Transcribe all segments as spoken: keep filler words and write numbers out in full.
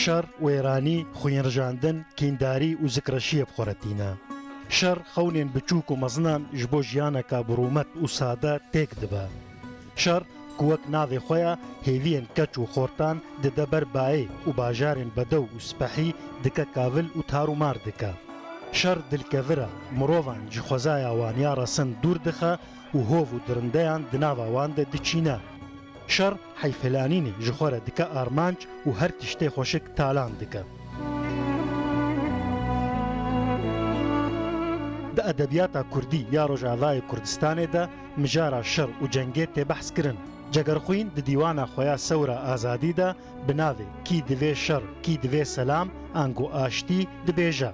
Şer, wêranî, xwînrijandin, kîndarî û zikreşiyê bi xwe re tîne. Şer xewnên biçûk û mezinan ji bo jiyaneka bi rûmet û sade têk dibe. Şer, ku wek navê xwe ya hêviyên keç û xortan dide ber bayê û bajarên bedew û spehî dike kavil û tar û mar dike. Şer dilkevir e, mirovan ji xwezaya wan ya resin dûr dixe û hov û dirindeyan di nava wan de diçîne. Şer heyfhilanînê ji xwe re dike armanc û her tiştê xweşik talan dike. Di edebiyata kurdî ya Rojavayê Kurdistanê de mijara şer û cengê tê behs kirin. Cegerxwîn di dîwana xwe ya Sewra Azadî de bi navê Kî divê şer, kî divê selam, ango aştî dibêje.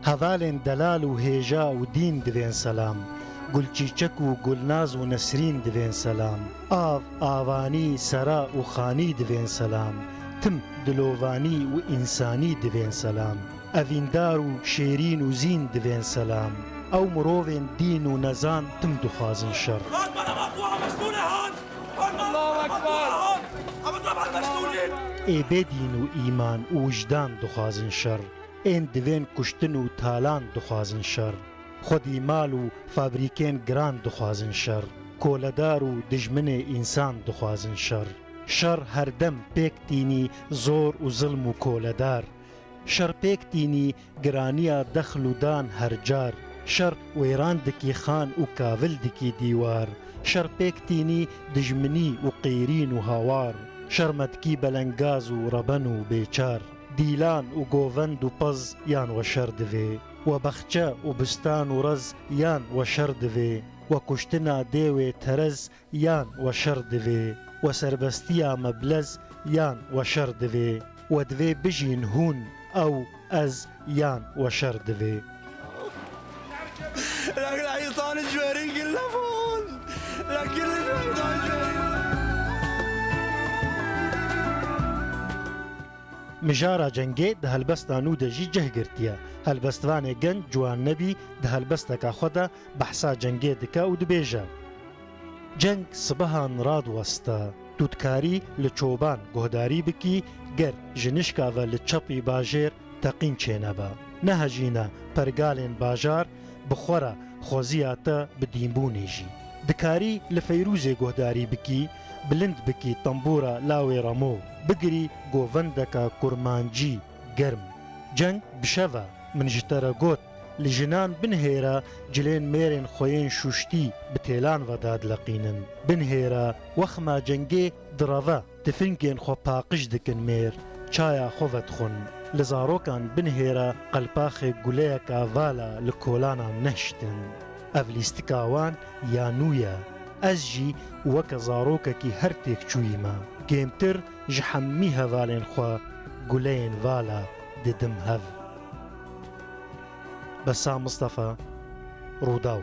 Hevalên delal û hêja û dîn divên selam. Gulçîçek û Gulnaz û Nesrîn divên selam. Av, avanî, sera û xanî divên selam. Tim dilovanî û însanî divên selam. Evîndar û şêrîn û zîn divên selam. Ew mirovên dîn û nezan tim dixwazin şer. Ê bê dîn û îman û wijdan dixwazin şer. Ên divên kuştin û talan dixwazin şer. Xwedî mal û fabrîkên giran dixwazin şer. Koledar û dijminê însan dixwazin şer. Şer herdem pêk tînî zor û zilm û koledar. Şer pêk tînî giraniya dexl û dan her car. Şer wêran dikî xan û kavil dikî dîwar. Şer pêk tînî dijminî û qêrîn û hawar. Şer me dikî belengaz û reben û bêçar. Dîlan û govend û pez yan we şer divê. We bexçe û bistan û rez yan we şer divê. We kuştina dêwê terez yan we şer divê. We serbestiya me bilez yan we şer divê. We divê bijîn hûn, ew, ez yan we şer divê. لكن حيطان جواري كله فوق. لكن حيطان جواري. Mijara cengê di helbesta nû de jî cih girtiye. Helbestvanê genc Ciwan Nebî di helbesteka xwe de behsa cengê dike û dibêje, Ceng sibehan radiweste. Tu dikarî li çoban guhdarî bikî, ger ji nişka ve li çepî bajêr teqîn çênebe. Nehejîne pergalên bajar bi xwe re xweziya te bi dînbûnê jî. Dikarî li Feyrûzê guhdarî bikî, bilind bikî tembûra lawê remo, bigirî govendeka kurmancî germ. Ceng bi şev e, min ji te re got, li jinan binihêre cilên mêrên xwe yên şûştî bi têlan ve dadileqînin. Binihêre wexma cengê direve. Tifingên xwe paqij dikin mêr, çaya xwe vedixwin. Li zarokan binihêre qelpaxê guleyeka vala li kolanan nehiştin. Ev lîstika wan ya nû ye. Ez jî weke zarokekî her têkçûyî me. Kêmtir ji hemî hevalên xwe guleyên vala didim hev. Bessam Mistefa, Rûdaw.